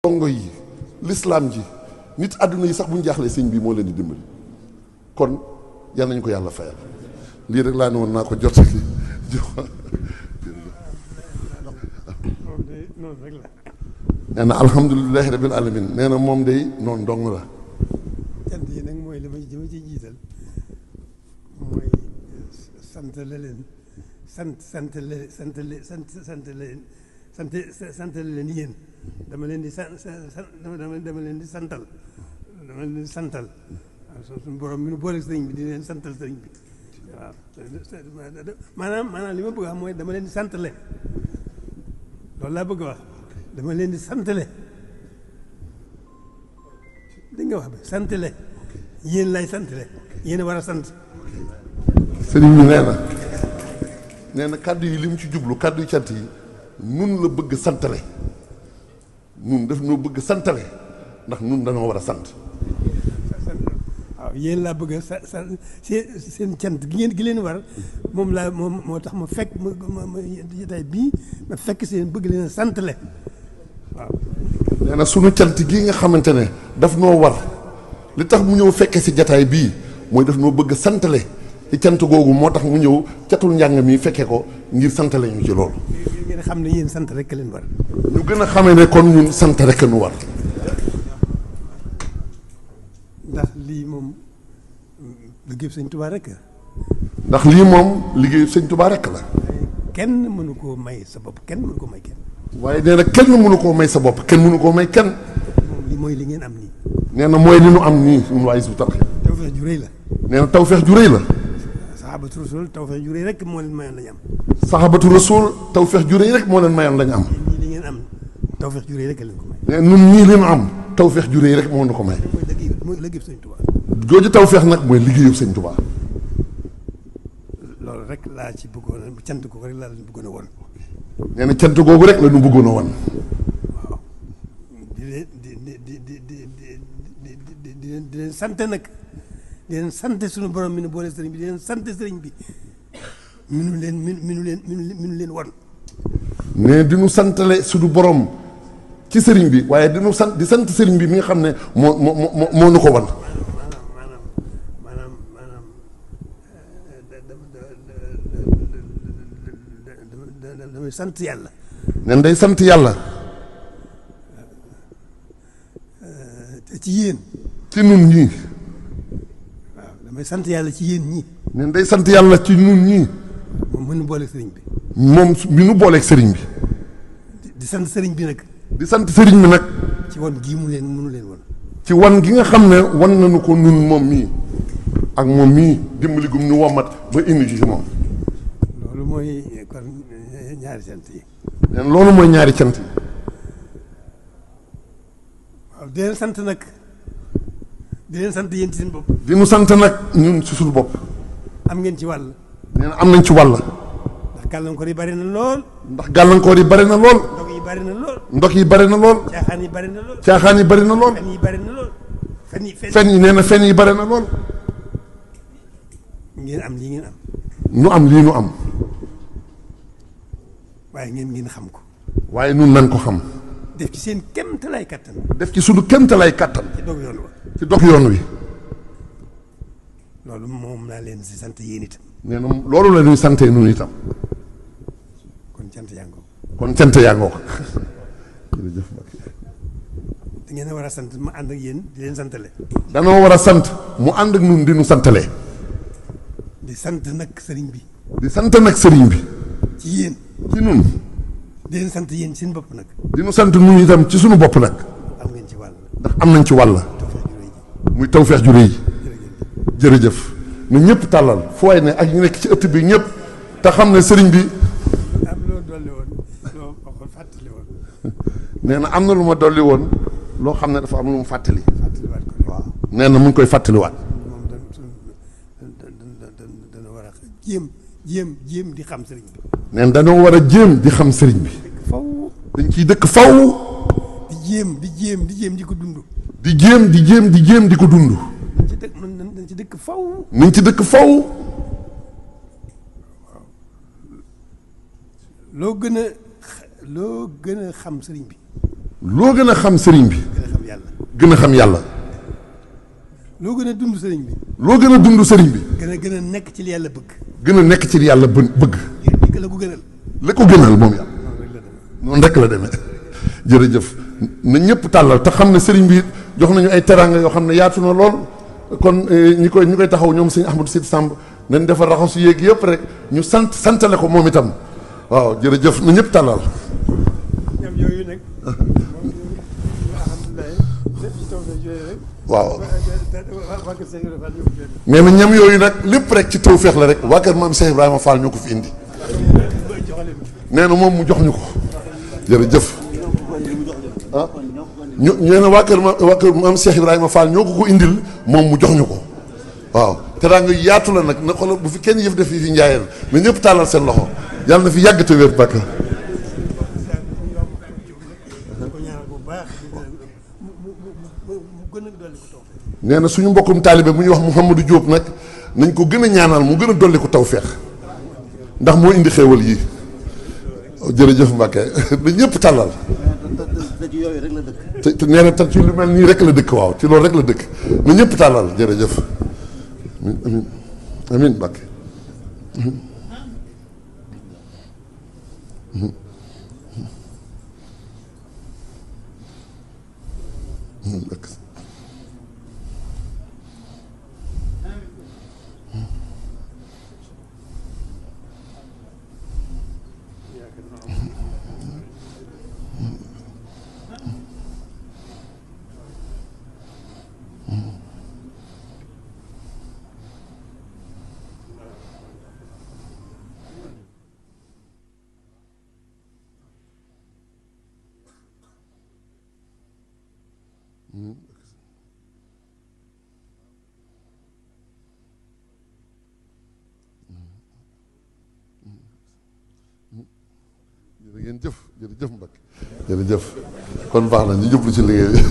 dongo yi l'islam ji nit àdduna yi sax bu ñu jaaxlee sëñ bi moo leen di dimbali kon yal nañu ko yàlla fayal lii rek laa ne woon naa ko jot ki nee na alhamdulilahi rabbil alamin nee na moom day noonu dong la. cant yi nag mooy li ma ci jiital mooy sant la leen sant leen yéen dama leen di dama leen di santal waaw suñu borom mi nu boole sëriñ bi di leen santal sëriñ bi waaw maanaam li ma bëgg a xam mooy dama leen di santale loolu laa bëgg a wax dama leen di santale dégg nga wax bi santale yéen lay santale yéen a war a sant. sëriñ bi nee na kàddu yi li mu ci jublu kàddu yi cant yi nun la bëgg santale nun daf noo bëgg santale ndax nun dañoo war a sant. waaw yéen laa bëgg seen cant gi leen war moom moo tax ma fekk ma jotaay bii ma fekk seen bëgg leen a santale waaw. nee na sunu cant gii nga xamante ne daf noo war li tax mu ñëw fekke si jataay bii mooy daf noo bëgg santale ci cant googu moo tax mu ñëw catul njàng mi fekke ko ngir santale ñu ci loolu. ngeen xam ne yéen sant rek leen war. ñu gën a xamee ne kon ñun sant rek nu war. ndax lii moom liggéeyu sëñ Tuubaa rek la. ndax lii moom liggéeyu sëñ Tuubaa rek la. kenn mënu koo may sa bopp kenn mënu koo may kenn. waaye nee na kenn mënu koo may sa bopp kenn mënu koo may kenn. moom li mooy li ngeen am nii. nee na mooy li nu am nii ñun waa Hizbut Tarqiyyah. tawfeex ju rëy la. nee na tawfeex ju rëy la. saxaabatu rasul tawfeex ju rëy rek moo leen mayoon lañu am. saxaabatu rasul tawfeex ju rëy rek moo leen mayoon lañu am. li ngeen am tawfeex ju rëy rek leen ko may. nee nun ñii li nu am tawfeex ju rëy rek moo nu ko may. mooy liggéeyu sëñ Tuubaa. jooju tawfeex nag mooy liggéeyu sëñ Tuubaa. loolu rek laa ci bëggoon a cant ko rek laa leen bëggoon a woon. nee na cant googu rek la ñu bëggoon a woon. waaw di leen sant nag di leen sant suñu borom mi nu boole sëriñ bi di leen sant sëriñ bi minu leen won. ne di nu santale suñu borom ci sëriñ bi waaye di nu sant di sant sëriñ bi mi nga xam ne moo nu ko wan. damay sant yàlla. nen day sant yàlla. ci yéen. ci nun ñii. waaw damay sant yàlla ci yéen ñii. nen day sant yàlla ci nun ñii. moom mi nu booleeg sëriñ bi. moom mi nu booleeg sëriñ bi. di sant sëriñ bi nag. di sant sëriñ bi nag. ci wan gii mënu leen won. ci wan gi nga xam ne wan nañu ko nun moom mii ak moom mii dimbali gum nu wommat ba indi ci moom. loolu mooy kon ñaari cant yi. nen loolu mooy ñaari cant yi. waaw di leen sant nag di leen sant yéen ci seen bopp. di nu sant nag ñun ci suñu bopp. am ngeen ci wàll. nee na am nañ ci wàll. ndax gàllankoor yi bari na lool. ndax gàllankoor yi bari na lool. ndog yi bari na lool. ndog yi bari na lool. caaxaan yi bari na lool. caaxaan yi bari na lool. fen yi bari na lool. fen yi nee na fen yi bari na lool. ngeen am lii ngeen am. nu am lii nu am. waaye ngeen xam ko. waaye nun nan ko xam. def ci seen kéemtalaay kattan. def ci sunu kéemtalaay kattan. ci dog yoon wa. ci dog yoon wi. loolu moom naa leen si sant yéen itam. nee na loolu la ñuy santee nun itam. kon cant yaa ngoo. kon cant yaa ngoo. jërëjëf Mbacke. da ngeen a war a sant ma ànd ak yéen di leen santale. danoo war a sant mu ànd ak nun di nu santalee. di sant nag sëriñ bi. di sant nag sëriñ bi. ci yéen. ci nun. di leen sant yéen seen bopp nag. di nu sant nun itam ci sunu bopp nag. am ngeen ci wàll. ndax am nañ ci wàll. muy tawfeex ju rëy. jërëjëf nu ñëpp tàllal fu waay ne ak ñu nekk ci ëtt bi ñëpp te xam ne sëriñ bi. am loo dolli woon loo fàttali woon. nee na am na lu ma dolli woon loo xam ne dafa am lu mu fàttali. fàttaliwaat ko waaw nee na mu ngi koy fàttaliwaat. moom dana war a jéem di xam sëriñ bi. nee na dañoo war a jéem di xam sëriñ bi. faw dañ ciy dëkk faw. di jéem di ko dund. di jéem di ko dund. nañ ci dëkk faw. nañ ci dëkk faw. loo gën a xam sëriñ bi loo gën a xam sëriñ bi gën a xam yàlla. gën a xam yàlla. loo gën a dund sëriñ bi. loo gën a dund sëriñ bi gën a nekk ci li yàlla bëgg. gën a nekk ci li yàlla bëgg. la ko gënal. la ko gënal moom yàlla noonu rek la demee jërëjëf na ñëpp tàllal te xam ne sëriñ bi jox nañu ay teraanga yoo xam ne yaatu na lool kon ñi koy taxaw ñoom sëñ Ahmadou Sidi Samb nañ defar raxasu yéeg yëpp rek ñu santale ko moom itam waaw jërëjëf na ñëpp tàllal. ñam yooyu nag waaw nee na ñam yooyu nag lépp rek ci tawfeex la rek waa kër maam Cheikh Ibrahima Fall ñoo ko fi indi nee na moom mu jox ñu ko jërëjëf ah ñu nee na waa kër maam Cheikh Ibrahima Fall ñoo ko indil moom mu jox ñu ko waaw teraanga yaatu la nag na xoolal bu fi kenn yëf def fi njaayeen na ñëpp tàllal seen loxo yàlla na fi yàgg te wér bàkk nee na suñu mbokkum taalibe bu ñuy wax Mouhamadou Diop nag nañ ko gën a ñaanal mu gën a dolli ko tawfeex ndax moo indi xéewal yi jërëjëf Mbacke na ñëpp tàllal te nee na ci lu mel nii rek la dëkk waaw ci loolu rek la dëkk na ñëpp tàllal jërëjëf amin amin Mbacke jërëjëf Mbacke jërëjëf kon baax na ñu jublu ci liggéey bi